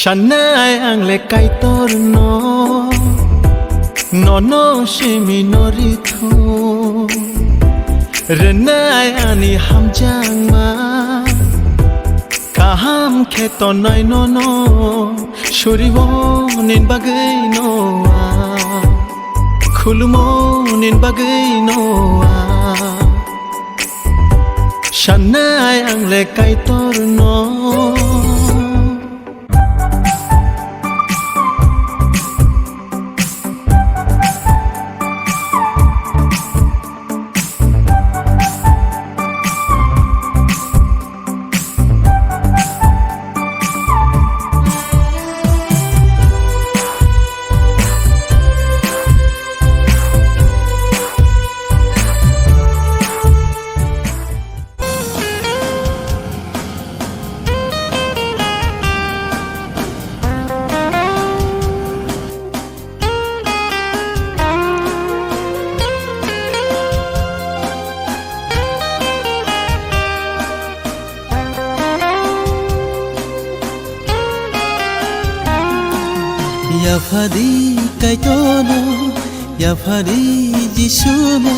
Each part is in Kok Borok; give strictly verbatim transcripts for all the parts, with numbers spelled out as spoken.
Sanai ang le Kaitor no, nono simi no rithu. Renai ani hamjangma, kaham khe tonai nono, suribo nin bagwi noa, khulumo nin bagwi noa. Sanai ang le Kaitor no. Yaphadi Kaitorno, yaphadi Jisuno,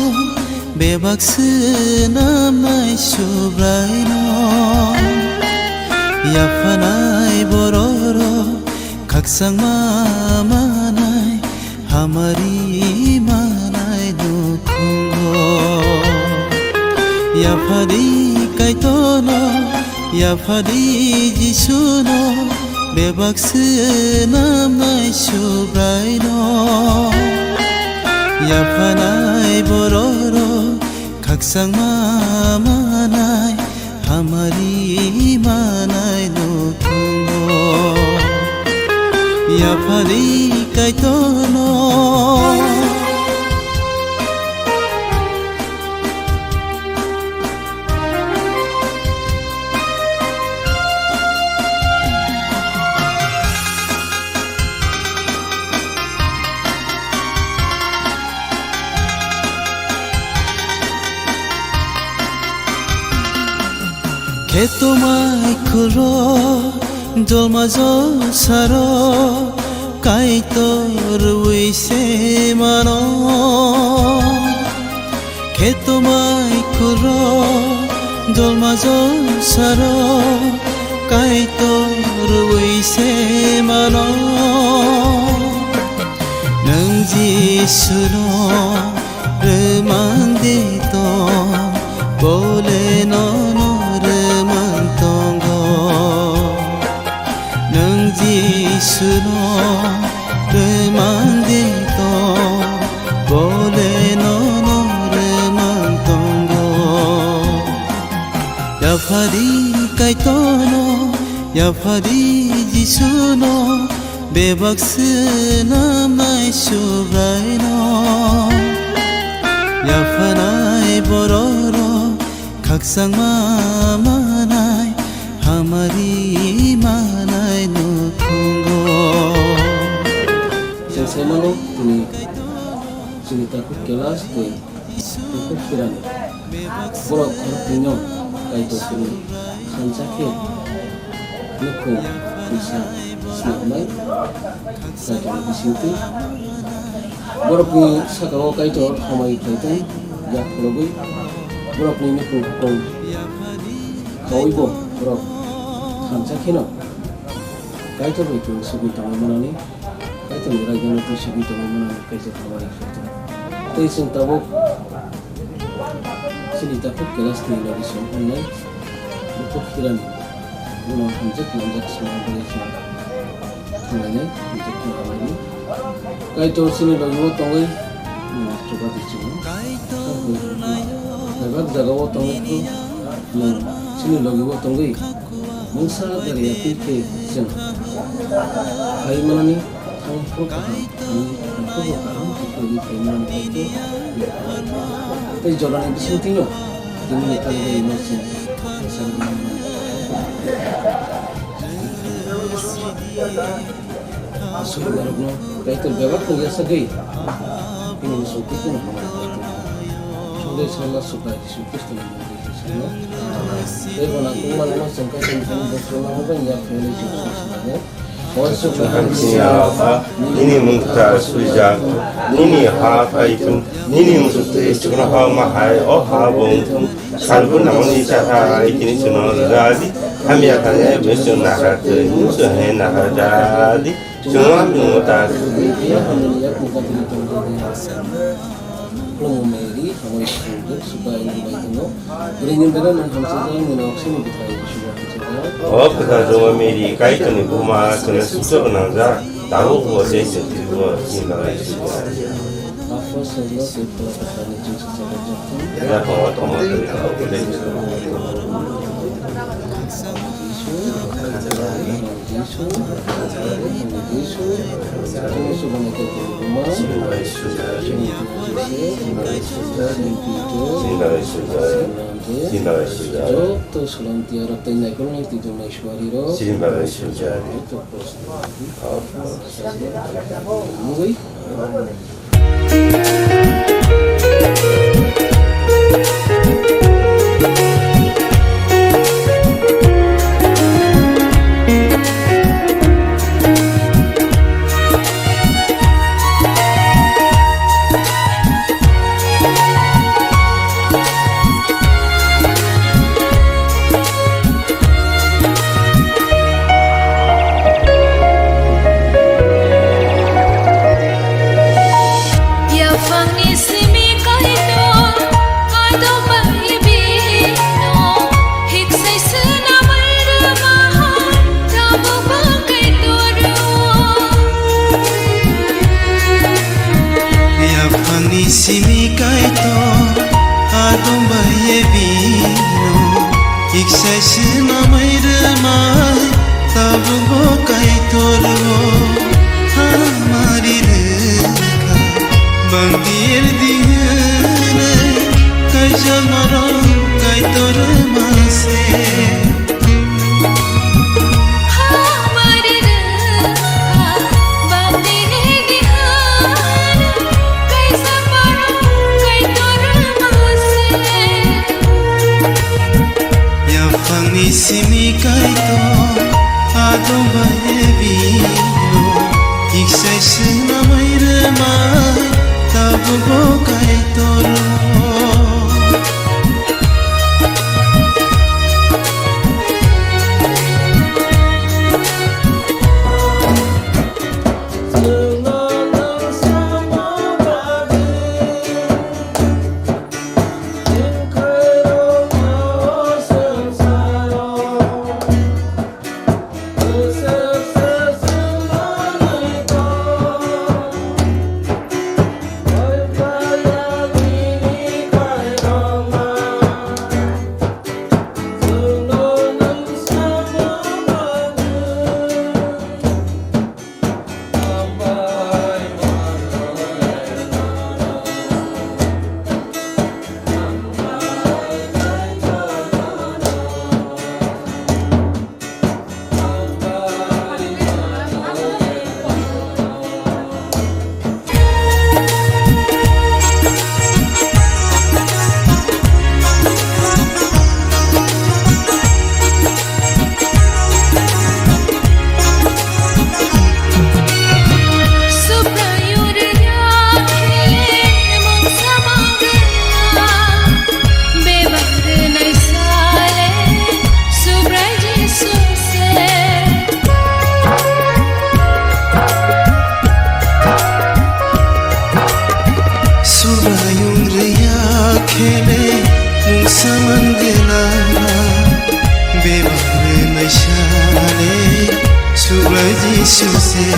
bebak swnamnai Subraino. Yaphanai bororok khakchangma manai, hamari manai nukhungo. Yaphadi Kaitorno, yaphadi Jisuno, bebak swnamnai Subraino. Yaphanai bororok khakchangma manai, hamari manai nukhungo. Yaphadi Kaitorno. Khetomai khulro jolma jolsaro Kaitor rwi se mano. Khetomai khulro jolma jolsaro Kaitor rwi se mano. Nwng Jisuno rwmang di tong, bole nono rwmang tongo. Nwng Jisuno rwmang di tong, bole nono rwmang tongo. Yaphadi Kaitorno, yaphadi Jisuno, bebak swnamnai Subraino. Yaphanai bororok khakchangma manai, hamari manai nukhungo. Chwng sai mano, tini chini takhuk kelas tei Bukhuk phirani borok khoroknwino Kaitor tini thansa khe nukhung twisa snamnai Kaitorni bisingtwi. Borokni sakao Kaitor hamari khlai tong yak phunugwi borokni nukhung kong khawibo borok thansa kheno Kaitor bai tong sugwi tongwi manani. Kaitorni raidano twi sugwi tongwi mano, kaisa khamani khaito. Tei chwng tabuk chini takhuk kelasni logi song wngnai, bukhuk hirani, bono hamjak lamjak swnam bagwi chwng thanglainai, hamjak thanglainai. Kaitor chini logibo tongwi, hmm, chuba di chwng. Bebak jagao tongwi phuru, hmm, chini logibo tongwi. Mungsa gari ya twi khe chwng hai manani thang phuru kaham, thang phuru kaham khe twi khai manani khe tei jorani bisingtwino tini ni tang bai no chwng sai manani. Subrairokno Kaitor bebak no yasagwi tini ni songkhe tini hamari khe twi. Songdai sala Subrai Jisu Khristo ni mungwi khe salo. Tei bo nangkukmano chwng Kaitor ni thani bokhrok nangma bai ya khe hwnwi chwng song sinai. Hamsini Apha, nini mung kwtal suijak, nini ha phai thung, nini muchuk twi chuknoha ma hai o ha bo wng thung. Salboni nangmani cha hai tini chwngno rwja di, hamya kha khe bo chwng nahar twi, chwng hai nahar ja di, chwngno hamya ta. Khulumgo Mary, hamari sujak, subai nang bai tongo. Bwrwini bera nang hamsajak, nini oksini bwthai subai hamsajak. O kwthar jongma Mary, Kaitorni buma, chwngno sujak nangjak, tabuk bo tei chwng thwibo chini bagwi sujak. Aphuru sujak, tei phola kwtharni chwngsacha rwjak thung. Yakung o tongma twi tabuk tei chwng. Jisu, Jisu, Jisu, Jisu, Jisu, Joto Solomon tiarok tei naikolni twijlangni suarirok. Joto Krishna. Mungwi. Yaphangni simi Kaitor, Kaitor bai bino, hiksai swnamwi rwma hai, tabuk bo Kaitor rw. Yaphangni simi Kaitor, adong bai ye bino, hiksai swnamwi rwma hai, tabuk bo Kaitor rw. Hamari rwkha, bangtir di hwnwi, kaijak norok Kaitor rwma se. Yaphangni simi Kaitor, adong bai bino, hiksai swnamwi rwma, tabuk bo Kaitor. Subraiyung rwya khele mungsa man gena, bebak rwnai sale Subrai Jisu se.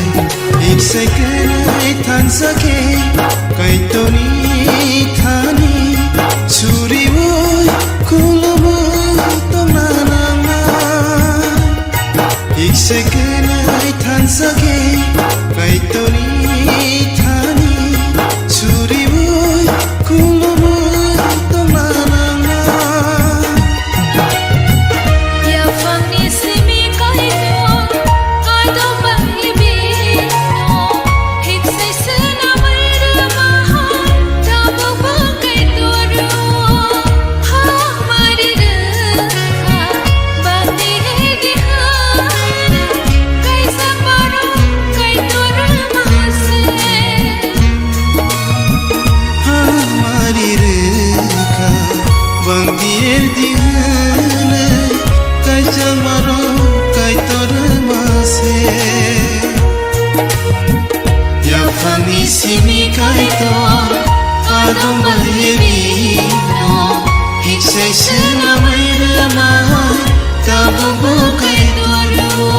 Ikse kwnwi thansa khe Kaitorni thani suriui khulumui tongna nangna. Ikse kwnwi thansa khe Kaitorni thani suriui khulumui tongna nangna. Yaphangni simi Kaitor, Kaitor bai bino, hiksai swnamwi rwma hai, tabuk bo Kaitor rw. Hamari rwkha, bati di hai, kaisa borok Simi Kaitor, adong balirino, hiksai swnamwi rwma, tabukbo Kaitor rwo.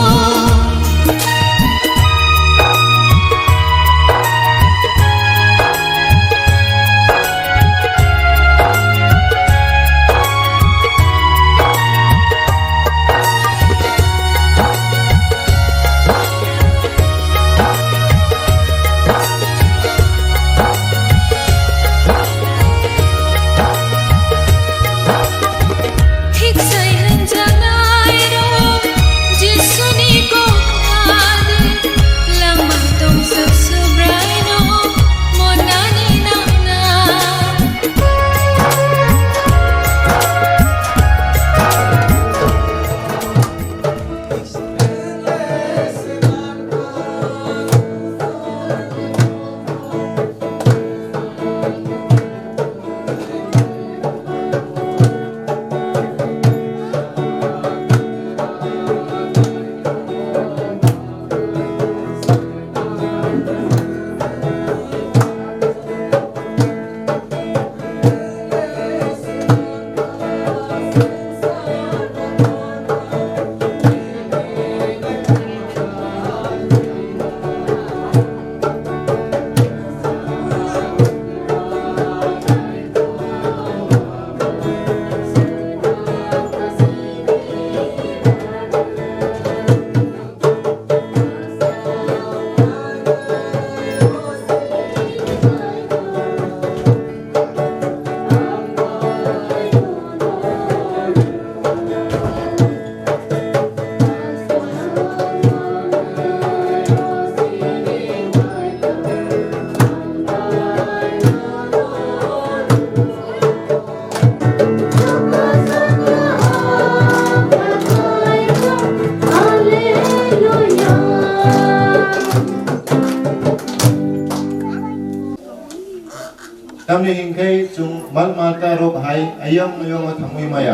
Tamni hinkhe chwng mal mata rok hai ayang oyang o thangwi maya.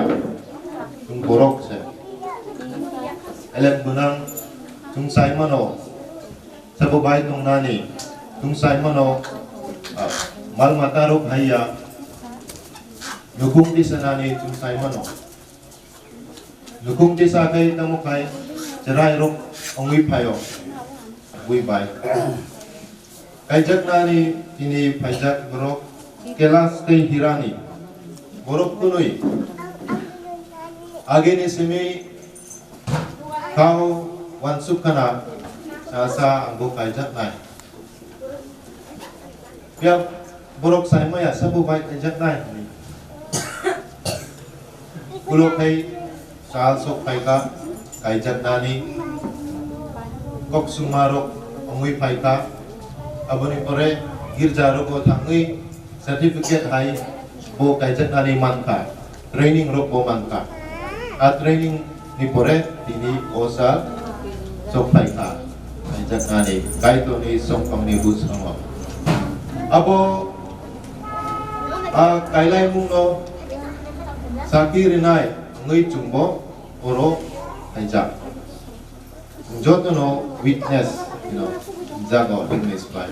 Chwng borok se. Elek gwnang chwng sai mano. Sabo bai tongnani chwng sai mano, ah, mal mata rok hai ya. Nukung tisanani chwng sai mano. Nukung tisa khe tamo khai cherai rok ongwi phaio. Bui bai. Kaijaknani tini phaijak borok Kailas tei Hirani. Borok kwnwi. Agini simi khao wansuk khana sa sa angbo kaijaknai. Phiya borok sai maya sabo bai kaijaknai hwnwi. Ulo khai sal sok phaikha kaijaknani kok sungma rok ongwi phaikha. Aboni pore girja rogo thangwi certificate hai bo kaijaknani mankha, training rok bo mankha. A training ni pore tini o sal sok phaikha. Kaijaknani Kaitorni songphangni bwskango. Abo a kailaimungno sakhi rinai wngwi chwngbo oro khaijak. Jotono witness hino jago English bai.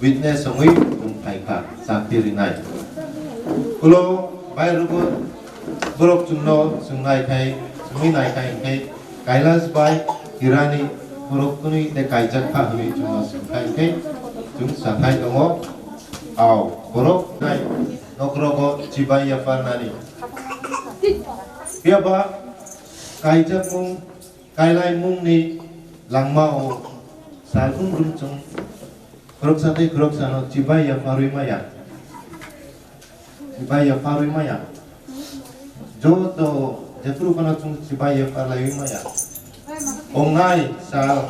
Witness wngwi chwng phaikha sakhi rinai. Ulo bai rugo borok chwngno chwng nai khai, chwngwi nai khai hwnkhe Kailas bai Hirani borok kwnwi tei kaijak kha hwnwi chwngno swngkha, hwnkhe chwng sathai tongo, "Ao, borok nai nokrogo chibai yapharnani." Phiya ba kaijakmung, kailaimungni langmao salbrum chwng khoroksa tei khoroksano chibai yapharwi maya. Chibai yapharwi maya. Joto jephru phano chwng chibai yapharlaiwi maya. Ongnai sal.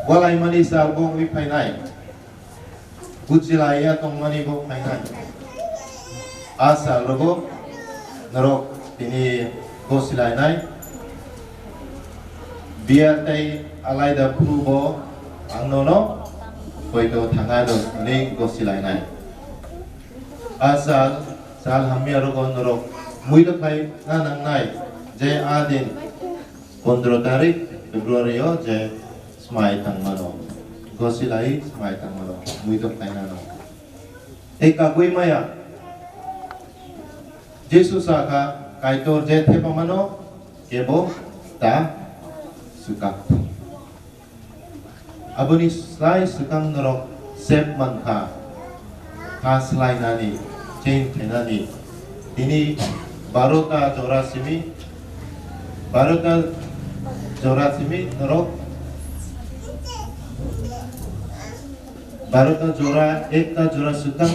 Walaimani sal bo wngwi phainai. Buchilaiya tongmani bo phainai. A sal rogo norok tini gosilainai. Biya tei alaida phuru bo ang nono poito thangano hwnwi gosilainai. A sal, sal hamya rogo norok muido khlai na nangnai je a din pondro tarik February o je Mai tangmano, gosilai mai tangmano, muitok tainano. Tei kagwi maya, Jisu sakha, Kaitor je thepamano kebo ta swkak. Aboni slai swkang norok sep mankha. Ha swlainani, change khainani. Tini barota jora simi, barota jora simi norok, barota jora, ekta jora swkang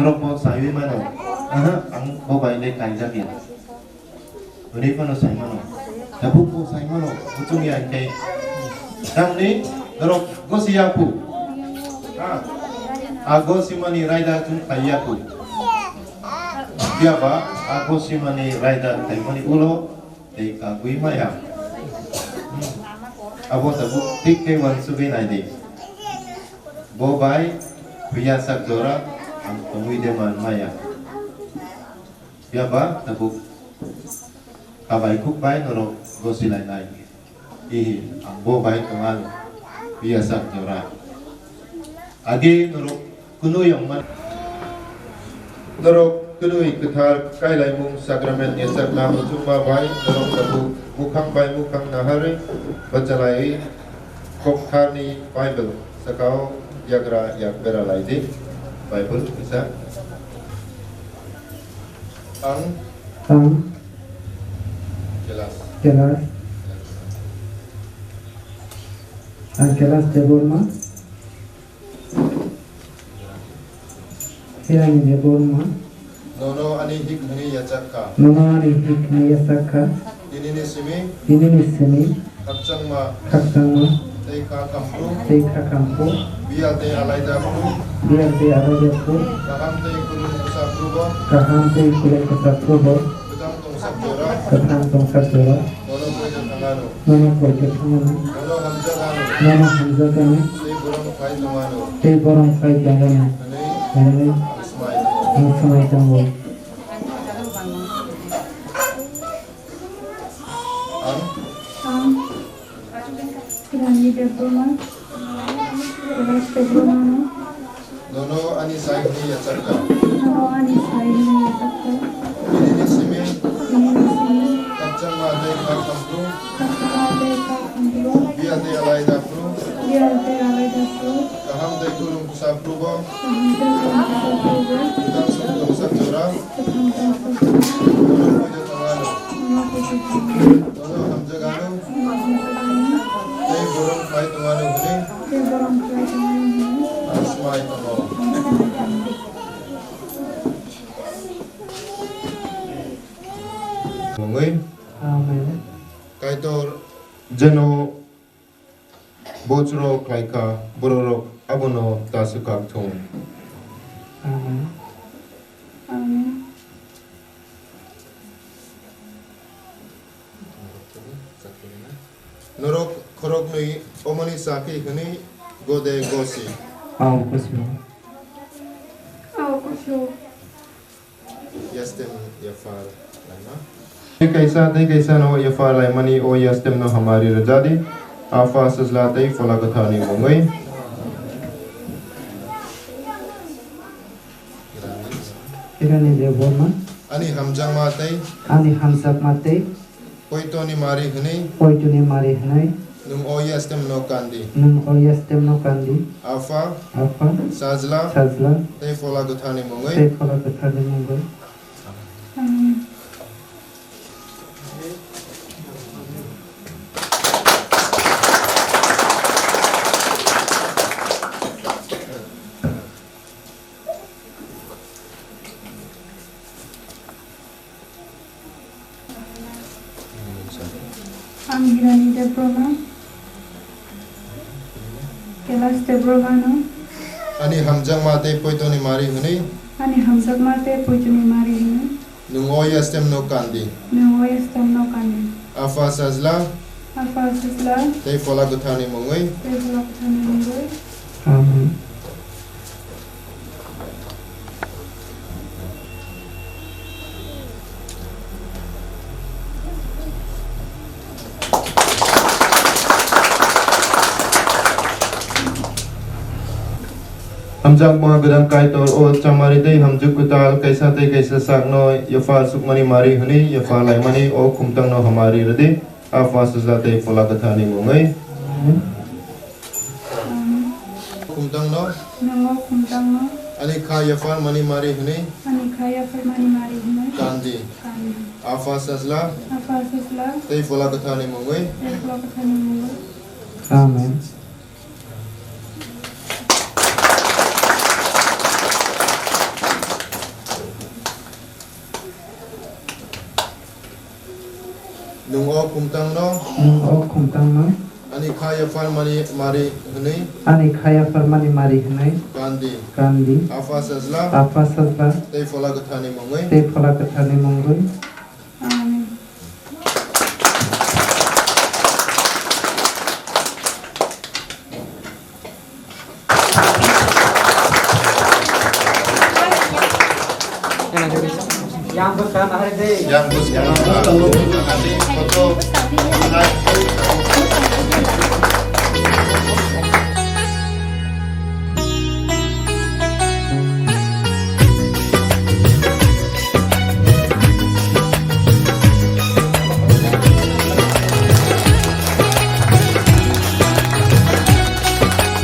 norok bo saiwi mano. Aha, ang bo bai le kaijak ya. Hwnwi phano sai mano. Tabuk bo sai mano, muchung ya khe. Tamni norok gosi ya phu. Ha? A gosimani raida chwng khai ya phu. Phiya ba a gosimani raida khaimani ulo tei kagwi maya. Abo tabuk thik khe uansugwi nai di. Bo bai phiya sak jora ang tongwi de man maya. Phiya ba tabuk kabai khuk bai norok gosi lainai. Ihi, ang bo bai tongo, phiya sak jora. Age norok kwnwi wng man. Norok kwnwi kwthar kailaimung sakrament yachakna muchungma bai norok tabuk mukhang bai mukhang naharwi bachalaiwi koktharni Bible sakao yagra yak bera lai di. Bible kisa. Ang. Ang. Kelas. Kelas. Ang Kelas Debbarma. Hirani Debbarma. Nono ani hik hwnwi yachak kha. Nono ani hik hwnwi yachak kha. Tinini simi. Tinini simi. Khakchangma. Khakchangma. Tei kha khamphru. Tei kha khamphru. Biyal tei alaida phru. Biyal tei alaida phru. Kaham tei kulung kwsa phru bo. Kaham tei kulung kwsa phru bo. Kwthang tongsak jora. Kwthang tongsak jora. Nono poito thangano. Nono poito thangano. Nono hamjakano. Nono hamjakano. Tei borom phai tongano. Tei borom phai tongano. Hwnwi. Hwnwi. Ang swmai tongo. Ang swmai tongo. Ang. Ang. Rani Debbarma. Raj Debbarma no. Nono ani sai hwnwi yachak kha. Nono ani sai hwnwi yachak kha. Tinini simi. Tinini simi. Khakchangma tei kha khamphru. Khakchangma tei kha khamphru. Biyal tei alaida phru. Biyal tei alaida phru. Kaham tei kulung kwsa phru bo. Kaham tei kulung kwsa phru bo. Kwthang tongsak jora. Kwthang tongsak jora. Nono poito thangano. Nono poito thangano. Nono hamjakano. Nono hamjakano. Tei borom phai tongano hwnwi. Tei borom phai tongano hwnwi. Ang swmai tongo. Ang swmai tongo. Mungwi. Amen. Kaitor jeno bochro khlaikha, bororok abono ta swkak thung. Amen. Amen. Norok khoroknwi omoni chakri hwnwi gode gosi. Ao kusio. Ao kusio. Yastem yaphar laima. Tei kaisa, tei kaisa no yaphar laimani o yastem no hamari rwjadi. Apha, Sajla tei Phola Kwtharni mungwi. Irani Debbarma. Ani hamjakma tei. Ani hamjakma tei. Poitoni mari hwnwi. Poitoni mari hwnwi. Nwng o yastem no kandi. Nwng o yastem no kandi. Apha. Apha. Sajla. Sajla. Tei Phola Kwtharni mungwi. Tei Phola Kwtharni mungwi. Amen. Ang Hirani Debbarma, Kailash Debbarma no. Ani hamjakma tei poitoni mari hwnwi. Ani hamjakma tei poitoni mari hwnwi. Nwng o yastem no kandi. Nwng o yastem no kandi. Apha Sajla. Apha Sajla. Tei Phola Kwtharni mungwi. Tei Phola Kwtharni mungwi. Amen. Hamjakma gwdang Kaitor o chamari tei hamjwk kwtal kaisa tei kaisa sakno yapha sukmani mari hwnwi yapha laimani o khumtangno hamari rwdi. Apha Sajla tei Phola Kwtharni mungwi. Amen. Khumtangno. Nwngo khumtangno. Ani kha yapharmani mari hwnwi. Ani kha yapharmani mari hwnwi. Kandi. Kandi. Apha Sajla. Apha Sajla. Tei Phola Kwtharni mungwi. Tei Phola Kwtharni mungwi. Amen. Nwng o khumtangno. Nwng o khumtangno. Ani kha yapharmani mari hwnwi. Ani kha yapharmani mari hwnwi. Kandi. Kandi. Apha Sajla. Apha Sajla. Tei Phola Kwtharni mungwi. Tei Phola Kwtharni mungwi. Amen. Yang bwsa nahar de. Yang bwsa nahar de.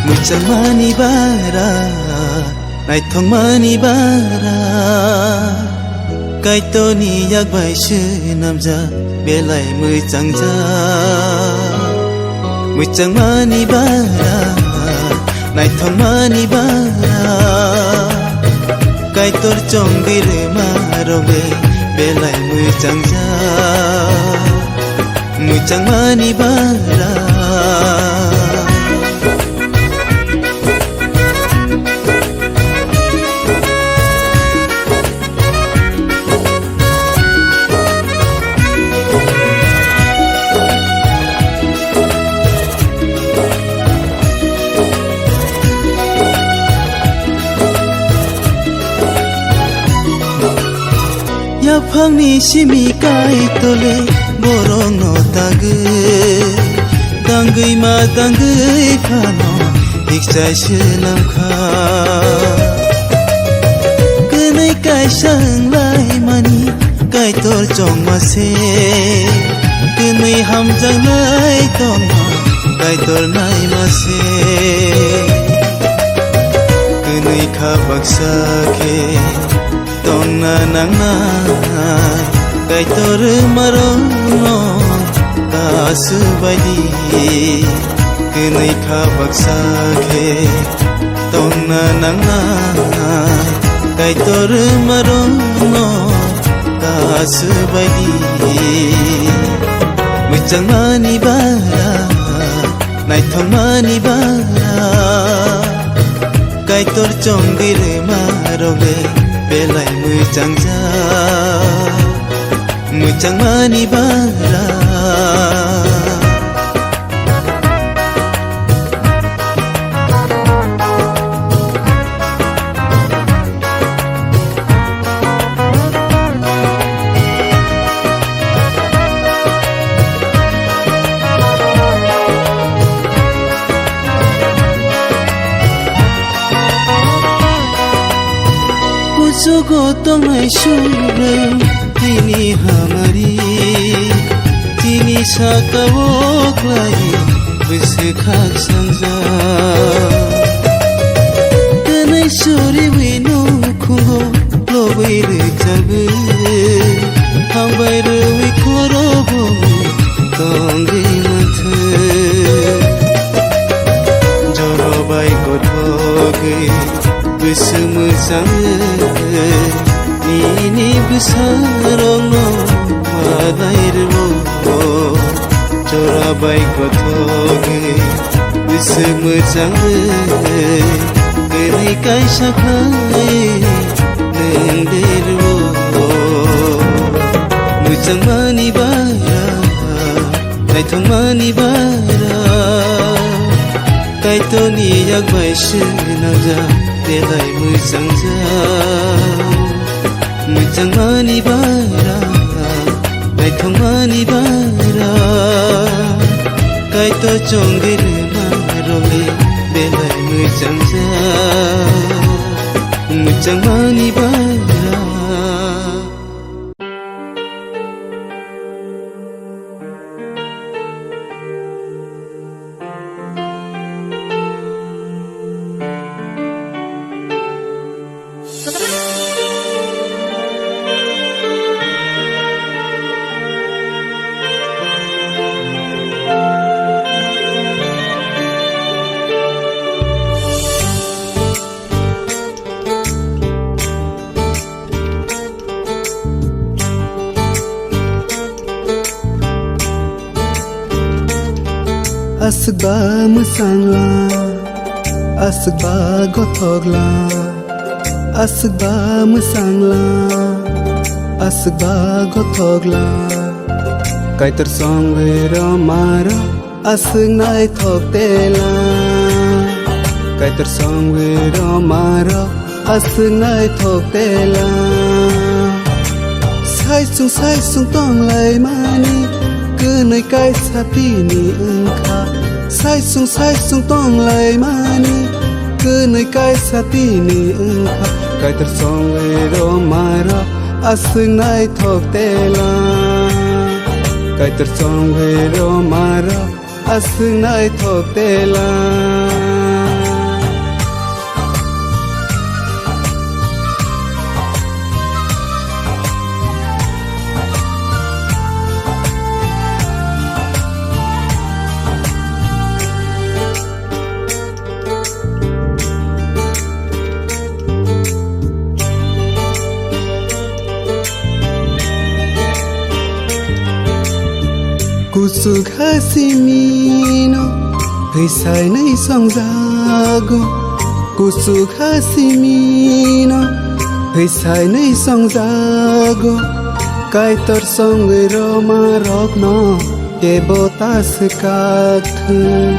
Mwchangmani bara, naithokmani bara, Kaitorni yak bai swnamjak belai mwchangjak. Mwchangmani bara, naithokmani bara, Kaitor chongwi rwma rokle belai mwchangjak. Mwchangmani bara. Yaphangni simi Kaitorle borokno tangwi, tangwi ma tangwi phano hikchai swnamkha. Kwnwi kaisa wnglaimani Kaitor chongma se, kwnwi hamjaknai tongma Kaitor naima se. Kwnwi kha baksa khe tongna nangnai, Kaitor wngmarokno ta swbaidi. Kwnwi kha baksa khe tongna nangnai, Kaitor wngmarokno ta swbaidi. Mwchangmani bara, naithokmani bara, Kaitor chongwi rwma rokle belai mwchangjak. Mwchangmani bara. Kuchugo tongnai subrwng tini hamari, tini saka-o khlai bwswk khak sangjak. Kwnwi suriwi nukhungo lobwi rwchabwi, hambai rwwi khorobwi tongwi manthwi. Joro bai kothogwi bwswk mwchangwi nini bwsarokno madai rwo. Jora bai kothogwi bwswk mwchangwi kwnwi kaisa khlai nwng derwo. Mwchangmani bara, naithokmani bara, Kaitorni yak bai swnamjak, belai mwchangjak. Mwchangmani bara, naithokmani bara, Kaitor chongwi rwma rokle belai mwchangjak. Mani bana. Aswk ba mwsang la, aswk ba gothok la, aswk ba mwsang la, aswk ba gothok la. Kaitor songwi roma rok aswk naithok tela. Kaitor songwi roma rok aswk naithok tela. Saisung saisung tonglaimani kwnwi kaisa tini wngkha. Saisung saisung tonglaimani kwnwi kaisa tini wngkha. Kaitor songwi roma rok aswk naithok tela. Kaitor songwi roma rok aswk naithok tela. Kuchuk ha simino hwisainwi songjago, kuchuk ha simino hwisainwi songjago, Kaitor songwi roma rokno kebo ta swkak thung.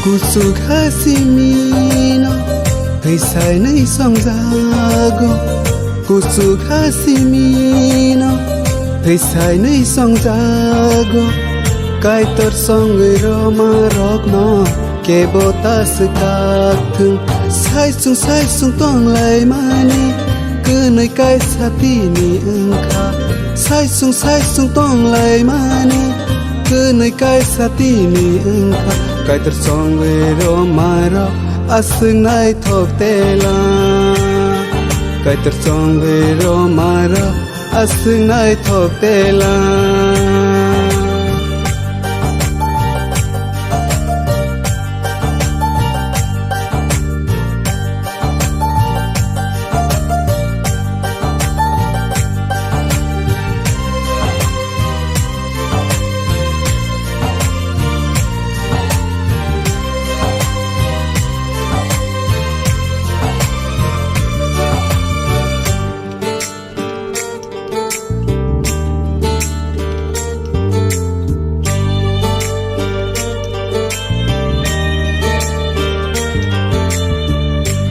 Kuchuk ha simino hwisainwi songjago, kuchuk ha simino hwisainwi songjago, Kaitor songwi roma rokno kebo ta swkak thung. Saisung saisung tonglaimani kwnwi kaisa tini wngkha. Saisung saisung tonglaimani kwnwi kaisa tini wngkha. Kaitor songwi roma rok aswk naithok tela. Kaitor songwi roma rok aswk naithok tela.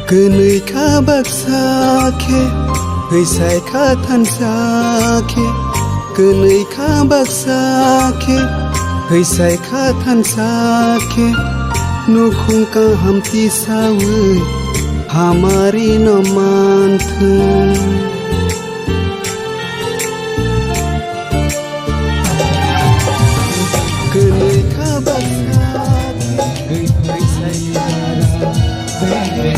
Kwnwi kha baksa khe, hwisai kha thansa khe. Kwnwi kha baksa khe, hwisai kha thansa khe. Nukhung kaham tisawi hamari no manthung. Kwnwi kha baksa khe, hwisai kha thansa khe.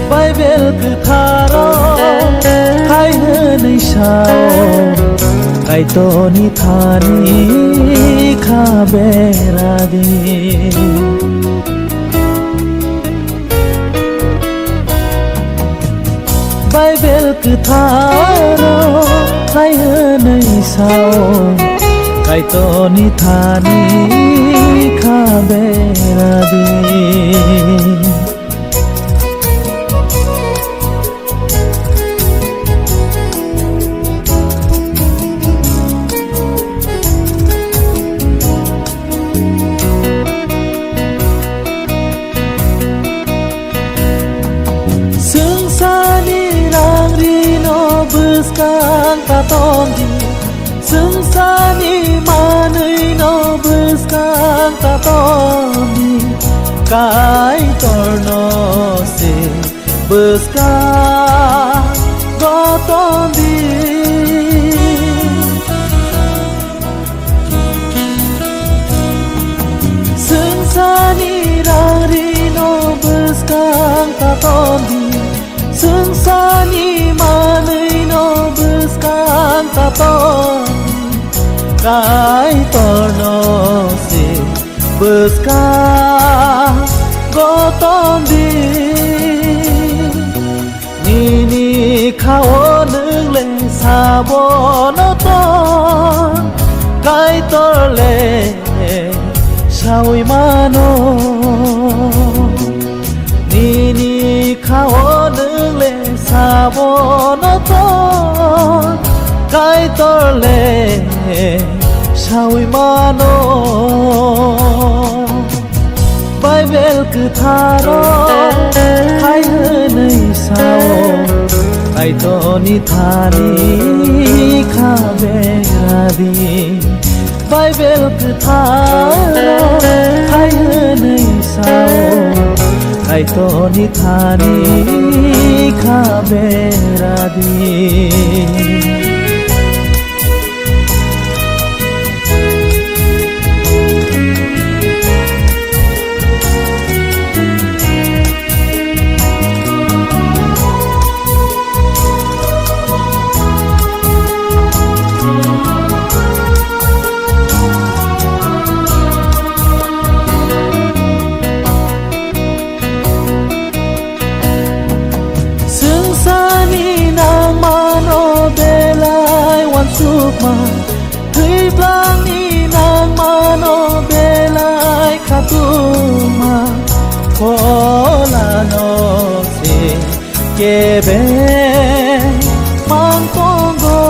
Baibel kwtharo hai hwnwi sao, Kaitorni thani kha beradi. Baibel kwtharo hai hwnwi sao, Kaitorni thani kha beradi. Swngcharni rangri no bwskang ta ton di, swngcharni manwi no bwskang ta ton di, Kaitor no se bwskango ton di. Swngcharni rangri no bwskang ta ton di, swngcharni manwi no bwskang ta ton di, Kaitor no se bwskango ton di. Nini khao nwng le sabono ton, Kaitor le saui mano. Nini khao nwng le sabono Kaitor le saui mano. Baibel kwtharo hai hwnwi sao, Kaitorni thani kha beradi. Baibel kwtharo hai hwnwi sao, Kaitorni thani kha beradi. Swngcharni nangmano belai uansukma, thwiblangni nangmano belai khatungma, pholano se kebeng mang tongo.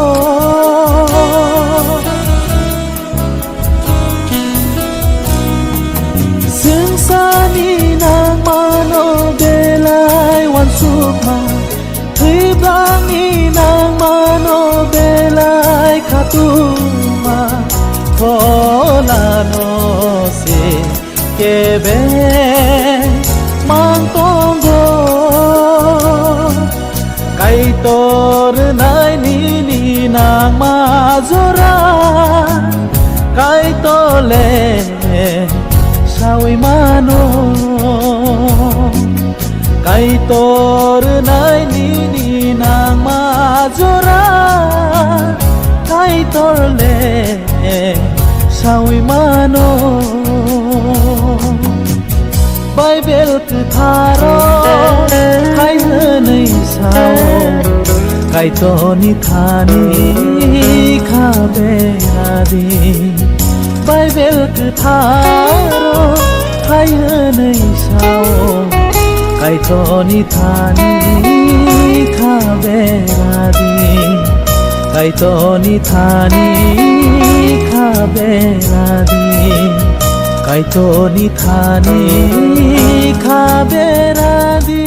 Swngcharni nangmano belai uansukma, thwiblangni nangmano belai khatungma, pholano se kebeng mang tongo. Kaitor nai nini nangma jora, Kaitor le saui mano. Kaitor nai nini nangma jora, Kaitor le saui mano. Baibel kwtharo hai hwnwi sao, Kaitorni thani kha beradi. Baibel kwtharo hai hwnwi sao, Kaitorni thani kha beradi. Kaitorni thani kha beradi. Kaitorni thani kha beradi.